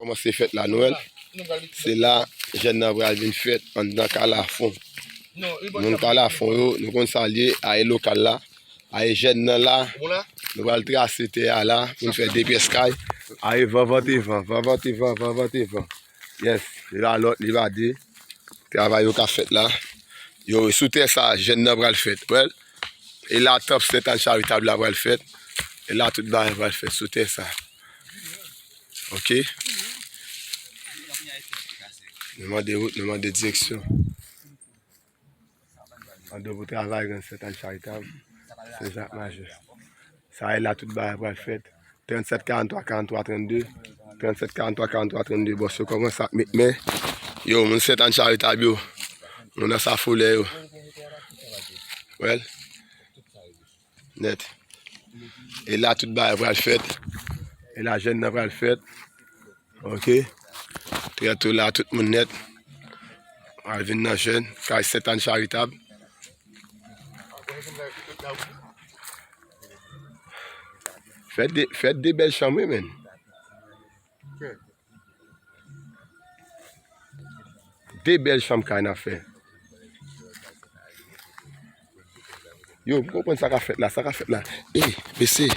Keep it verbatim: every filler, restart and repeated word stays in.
Kòmanse fèt la, nou wè l. Se la jèn nan pral vin fèt anndan Kalafon. Moun Kalafon yo, nou konn sa l ye, a e lokal la. A e jèn nan la. Nou pral trase tè a la pou n fè de pyès kay. A e van vante van, van vante van, van vante van. Yes, li pa lòt, li pa de. Travay yo ka fèt la. Yo, sou tè sa, jèn nan pral fèt. Wè l. E la tanp Sentàn Charitab la pral fèt. E la tout bagay pral fèt sou tè sa. Ok. Nou mande wout, nou mande direksyon. Mande pou travay nan Sentàn Charitab, Sen Jak Majè. Sa e la tout bagay pral fèt. Trannsèt karanntwa karanntwa trannde. Trannsèt karanntwa karanntwa trannde. Bòs yo kòmanse ap met men. Yo, moun Sentàn Charitab yo. Moun nan Safolè yo. Wè l. Nèt. E la tout bagay pral fèt. E la jèn nan pral fèt. Ok. Trè to la, tout moun nèt. Pral vin nan jèn. Kay Sentàn Charitab. Fè de, fè de bèl chanm, wi, menn. De bèl chanm kay n ap fè. Yo, m konprann sa k ap fèt la, sa k ap fèt la. E, mesye,